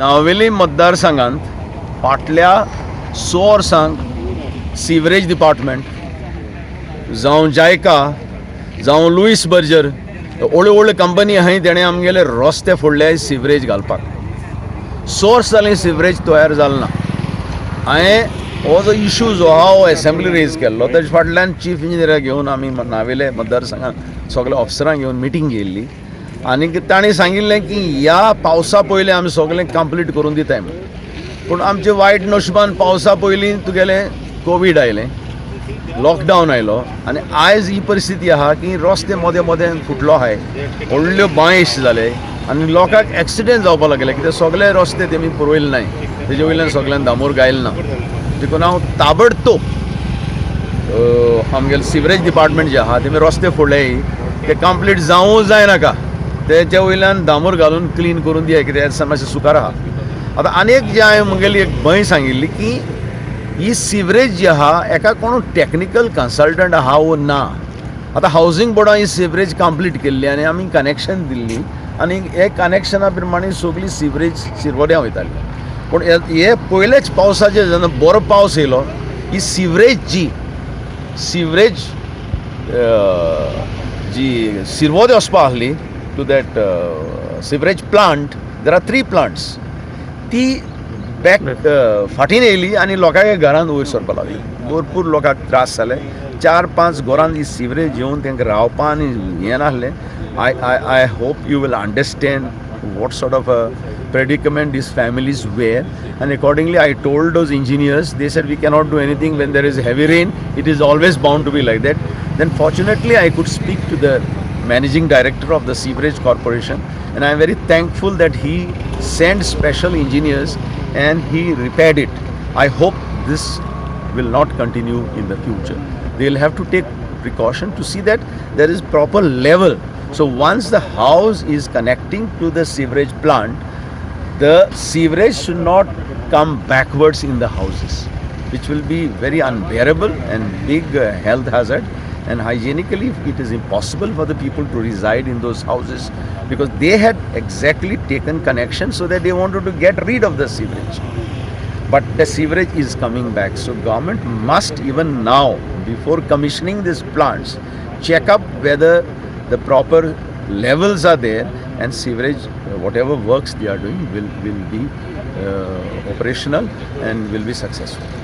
नावेली मतदारसंघात फाटल्या 6 वर्सांक सिवरेज डिपार्टमेंट जावं जायका जावं लुईस बर्जर, व्हडल्यो व्हडल्यो कंपनी आहाय, तेणें आमगेले रस्ते फोडले सिवरेज घालपाक. 6 वर्स जालीं सिवरेज तयार जाल ना. हांवें हो जो इशू जो आहा हो एसेंब्ली रेज केल्लो. तेजे फाटल्यान चीफ इंजिनियराक घेवन आमी नावेले मतदारसंघात सगळे ऑफिसरांक घेवन मिटींग घेयल्ली आनी तांणी सांगिल्लें की ह्या पावसा पयलीं आमी सगळें कंप्लीट करून दिताय म्हूण. पूण आमचे वायट नशिबान पावसा पयलीं तुगेलें कोवीड आयलें, लॉकडावन आयलो आनी आयज ही परिस्थिती आहा की रस्ते मदें मदें फुटलो आहाय, व्हडल्यो बांयश जाले आनी लोकांक एक्सिडेंट जावपाक लागले, कित्याक सगळे रस्ते तेमी पुरयले नाय, तेजे वयल्यान सगळ्यान दामोर गायल ना. देखून हांव ताबडतोब आमगेले सिवरेज डिपार्टमेंट जे आहा तेमी रस्ते फोडले ते कंप्लीट जावूं जायनाका, तेच्या वयल्यान दामोर घालून क्लीन करून दिया, कित्याक मातशें सुकार आहा. आतां आनी एक जे हांवें म्हगेली एक भंय सांगिल्ली की ही सिवरेज जी आहा एका कोण टॅक्निकल कन्सल्टंट आहा वो ना. आतां हावजींग बोर्डान ही सिवरेज कंप्लीट केल्ली आनी आमी कनेक्शन दिल्ली आनी हे कनेक्शना प्रमाणे सगळी सिवरेज शिरवड्यां वयताली. पूण हे पयलेच पावसाचे जेन्ना बरो पावस येयलो, ही सिवरेज जी सिवरेज जी शिरवोदे वचपा आहली to that sewerage plant, there are three plants, ती बॅक फाटीन येयली आनी लोकांच्या घरान वयर सरपाक लागली. भरपूर लोकांक त्रास जाले. 4-5 घरान ही सिवरेज येवन तांकां रावपा आनी हें नासलें. I hope you will understand what sort of a predicament these families were, and accordingly I told those engineers. They said we cannot do anything when there is heavy rain, it is always bound to be like that. Then fortunately I could speak to the managing director of the sewerage corporation, and I am very thankful that he sent special engineers and he repaired it. I hope this will not continue in the future. They will have to take precaution to see that there is proper level. So once the house is connecting to the sewerage plant, the sewerage should not come backwards in the houses, which will be very unbearable and big health hazard. And hygienically, it is impossible for the people to reside in those houses because they had exactly taken connection so that they wanted to get rid of the sewerage, but the sewerage is coming back. So government must even now, before commissioning these plants, check up whether the proper levels are there and sewerage, whatever works they are doing, will be operational and will be successful.